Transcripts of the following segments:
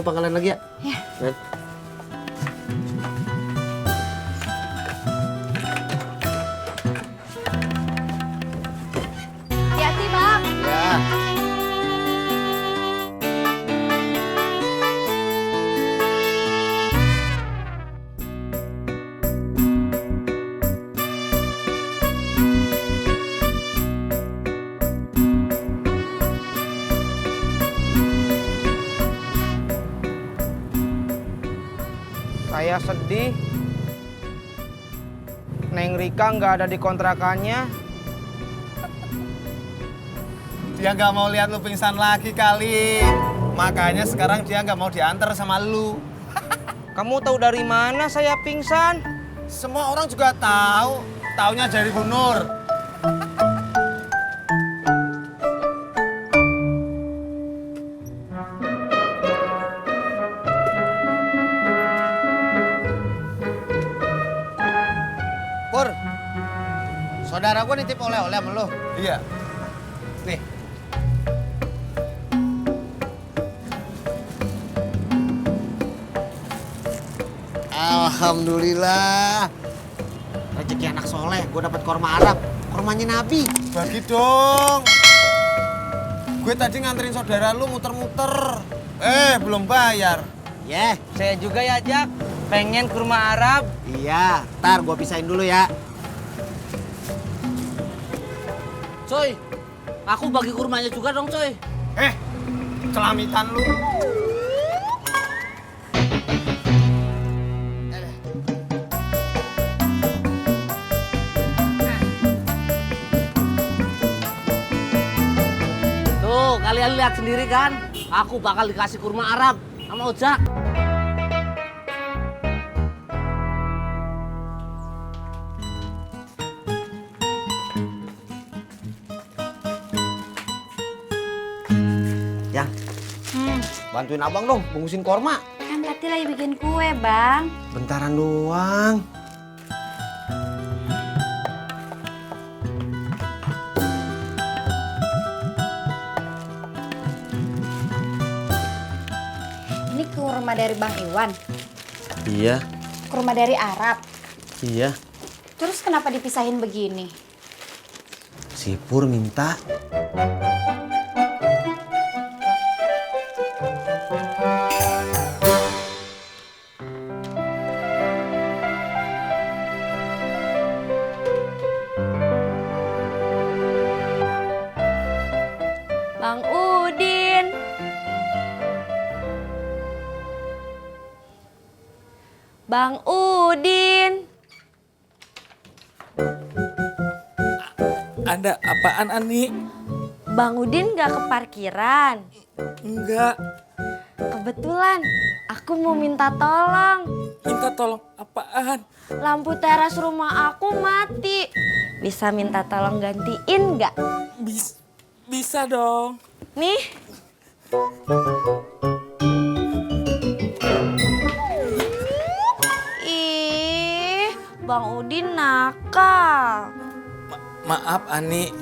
pangkalan lagi ya. Ya. Ren. Hati-hati, Bang. Ya. Saya sedih. Neng Rika nggak ada di kontrakannya. Dia nggak mau lihat lu pingsan lagi kali. Makanya sekarang dia nggak mau diantar sama lu. Kamu tahu dari mana saya pingsan? Semua orang juga tahu. Taunya dari Bu Nur. Pur. Saudara gua nitip oleh-oleh sama lu. Iya. Nih. Alhamdulillah. Rezeki anak soleh, gue dapat korma Arab. Kormanya Nabi. Bagi dong. Gue tadi nganterin saudara lu muter-muter. Belum bayar. Yeah. Saya juga ya, Jak. Pengen kurma Arab. Iya, ntar gue pisahin dulu ya. Coy, aku bagi kurmanya juga dong, coy. Celamitan lu. Tuh, kalian lihat sendiri kan. Aku bakal dikasih kurma Arab sama Ojak. Yang, bantuin abang dong, bungkusin korma. Kan Tati lagi bikin kue, Bang. Bentaran doang. Ini kurma dari Bang Iwan. Iya, Kurma dari Arab. iya. Terus kenapa dipisahin begini? Si Pur minta. Bang Udin. Bang Udin. Ada apaan, Ani? Bang Udin gak ke parkiran. Enggak. Kebetulan aku mau minta tolong. Minta tolong apaan? Lampu teras rumah aku mati. Bisa minta tolong gantiin nggak? Bisa dong. Nih. Ih, Bang Udin nakal. Maaf, Ani.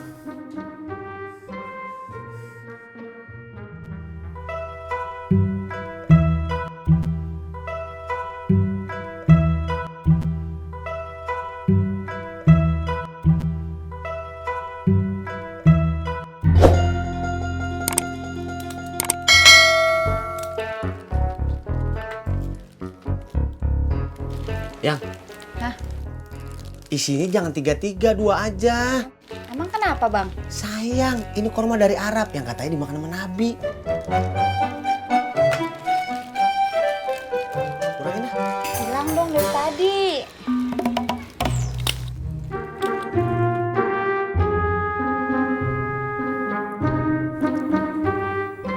Yang, Hah? isinya jangan 3-3, 2 aja. Emang kenapa, Bang? Sayang, ini korma dari Arab yang katanya dimakan sama Nabi. Kurangin dah. Hilang dong dari tadi.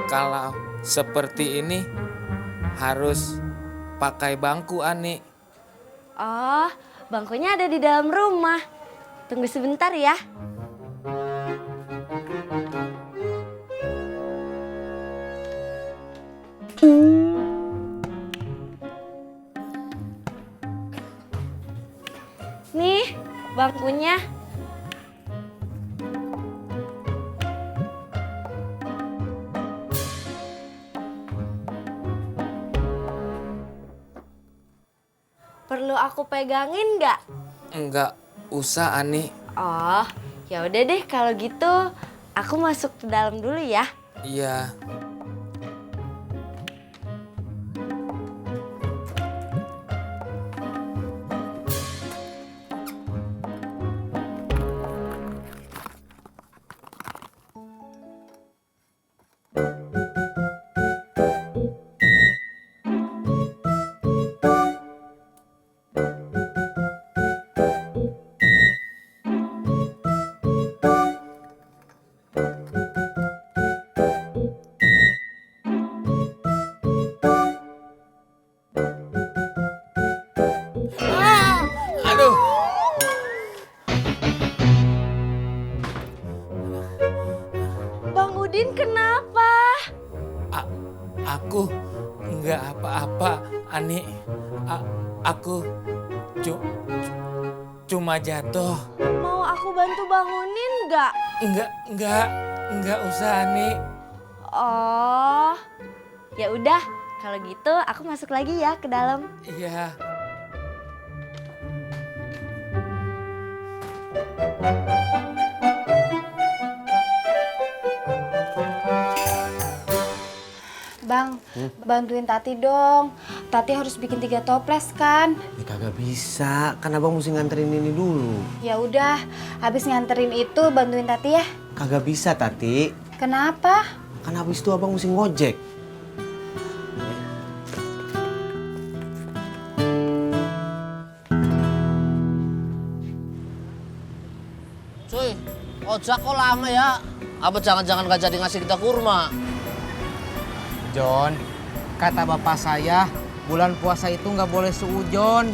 Kalau seperti ini harus pakai bangku, Ani. Oh, bangkunya ada di dalam rumah. Tunggu sebentar ya. Nih, bangkunya. Perlu aku pegangin nggak? Enggak usah, Ani. Oh, ya udah deh kalau gitu. Aku masuk ke dalam dulu ya. Iya. Aduh. Bang Udin kenapa? Aku enggak apa-apa, Ani. Aku cuma jatuh. Mau aku bantu bangunin nggak? Enggak usah, Ani. Oh, ya udah. Kalau gitu aku masuk lagi ya ke dalam. Iya. Bang, bantuin Tati dong. Tati harus bikin 3 toples kan? Ya kagak bisa, kan abang mesti nganterin ini dulu. Ya udah, habis nganterin itu bantuin Tati ya. Kagak bisa, Tati. Kenapa? Kan habis itu abang mesti ngojek. Cuy, ojak kok lama ya? Apa jangan-jangan gak jadi ngasih kita kurma? John, kata bapak saya, bulan puasa itu nggak boleh seujon.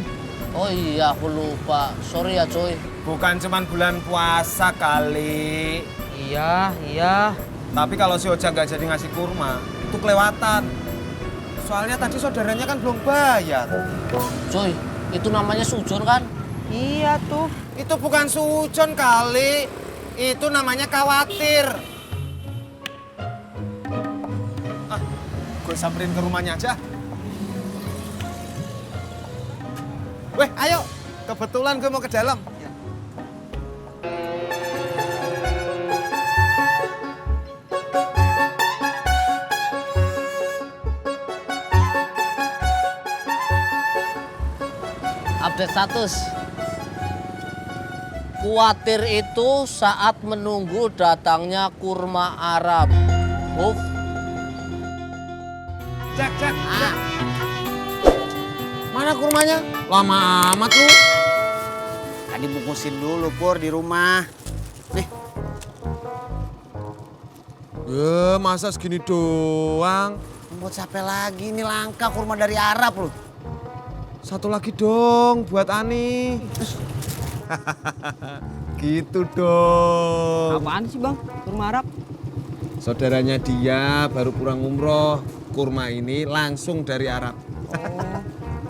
Oh iya, aku lupa. Sorry ya, cuy. Bukan cuman bulan puasa kali. Iya. Tapi kalau si Ojak nggak jadi ngasih kurma, itu kelewatan. Soalnya tadi saudaranya kan belum bayar. Cuy, itu namanya sujon kan? Iya tuh. Itu bukan sujon kali. Itu namanya khawatir. Gue samperin ke rumahnya aja. Weh, ayo. Kebetulan gue mau ke dalam. Update status. Kuatir itu saat menunggu datangnya kurma Arab. Move. Cek. Mana kurmanya? Lama amat lu. Tadi bungkusin dulu, Pur, di rumah. Nih. Masa segini doang? Buat siapa lagi? Ini langka kurma dari Arab lu. Satu lagi dong buat Ani. Gitu dong. Apaan sih bang? Kurma Arab? Saudaranya dia baru pulang umroh. Kurma ini langsung dari Arab.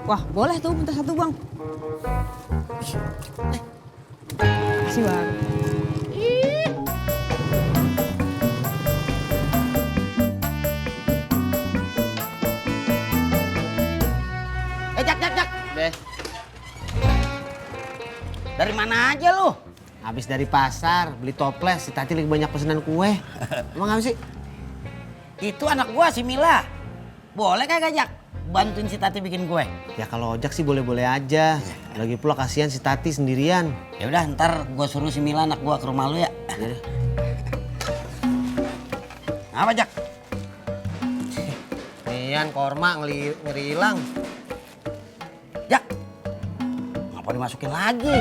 Wah boleh tuh minta satu bang. Makasih bang. Jak. Deh. Dari mana aja lu? Habis dari pasar, beli toples. Si Tati lagi banyak pesanan kue. Emang apa sih? Itu anak gua si Mila. Boleh kagak Jak bantuin si Tati bikin kue? Ya kalau ojek sih boleh-boleh aja. Lagi pula kasihan si Tati sendirian. Ya udah ntar gua suruh si Mila anak gua ke rumah lu ya. Apa Jak? Nian korma ngerilang. Jak, ngapa dimasukin lagi?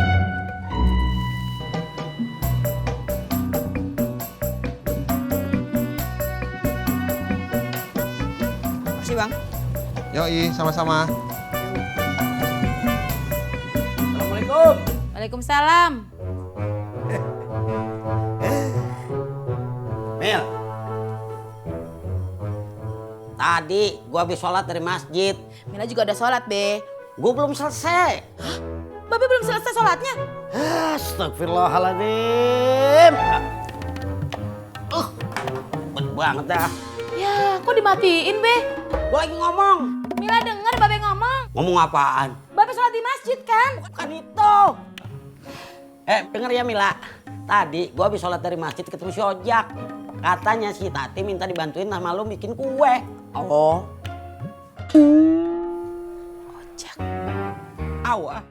Makasih bang. Yoi, sama-sama. Assalamualaikum. Waalaikumsalam. Mil. Tadi gua habis sholat dari masjid. Mila juga udah sholat, Be. Gua belum selesai. Babe belum selesai sholatnya? Astagfirullahaladzim. Bet banget dah. Ya, kok dimatiin, Be? Gua lagi ngomong. Mila denger Babe ngomong. Ngomong apaan? Babe sholat di masjid. masjid kan? Bukan itu. Denger ya Mila. Tadi gua habis sholat dari masjid ketemu si Ojak. Katanya si Tati minta dibantuin sama lu bikin kue. Oh. Ojak. Awas.